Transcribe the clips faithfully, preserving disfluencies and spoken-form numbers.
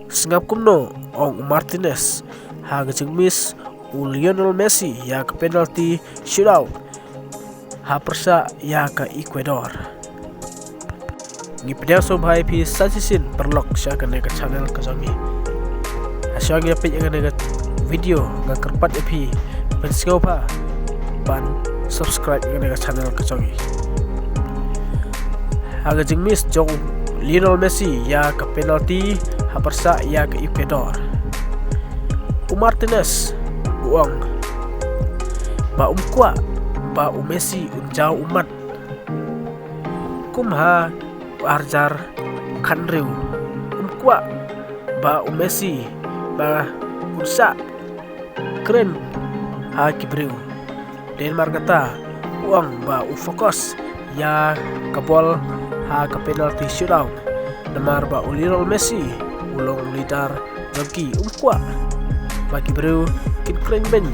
Sngap kumno ong u Martinez ha ka jingmiss u Lionel Messi ïa ka penalty shootout ha pyrshah ïa ka Ecuador. Ngi pdiang sngewbha ïa phi sa shisien paralok sha kane ka channel ka jong ngi. Ha shuwa ngi peit ïa kane ka video nga kyrpad ïa phi ban sngewbha ban subscribe ïa kane ka channel ka jong ngi. Ha ka jingmiss jong Lionel Messi ïa ka penalty ha pyrshah ïa ka Ecuador, u Martinez u ong ba um kwah ba u Messi un jaw ummat. Kum ha u arjar khanriu, um kwah ba u Messi ba un sah kren ha ki briew. Dei namar kata u ong ba u focus ïa ka bol ha ka penalty shootout. Namar ba u Lionel Messi u long leader jong ki, um kwah ba ki briew kin kren beiñ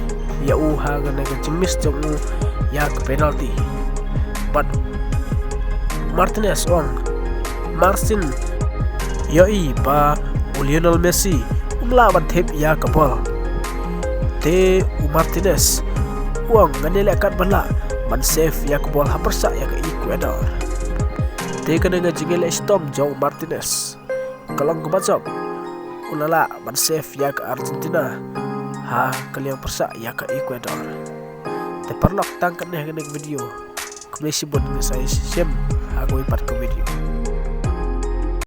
ïa u ha kane ka jingmiss jong u ïa ka penalty. Bad Martinez u ong, Martin, ïohi ba u Lionel Messi um lah ban thep ïa ka bol. Te u Martinez u ong, ngan ïaleh kat ba lah ban save ïa ka bol ha pyrshah ïa ka Ecuador. Te kane ka jingïaleh shitom jong u Martinez ka long kaba jop. U la lah ban save ïa ka Argentina ha ka liang pyrshah ïa ka Ecuador. Te paralok, tang katne ha kane ka video. Khublei shibun, ngin sa ïashem ha kawei pat ka video.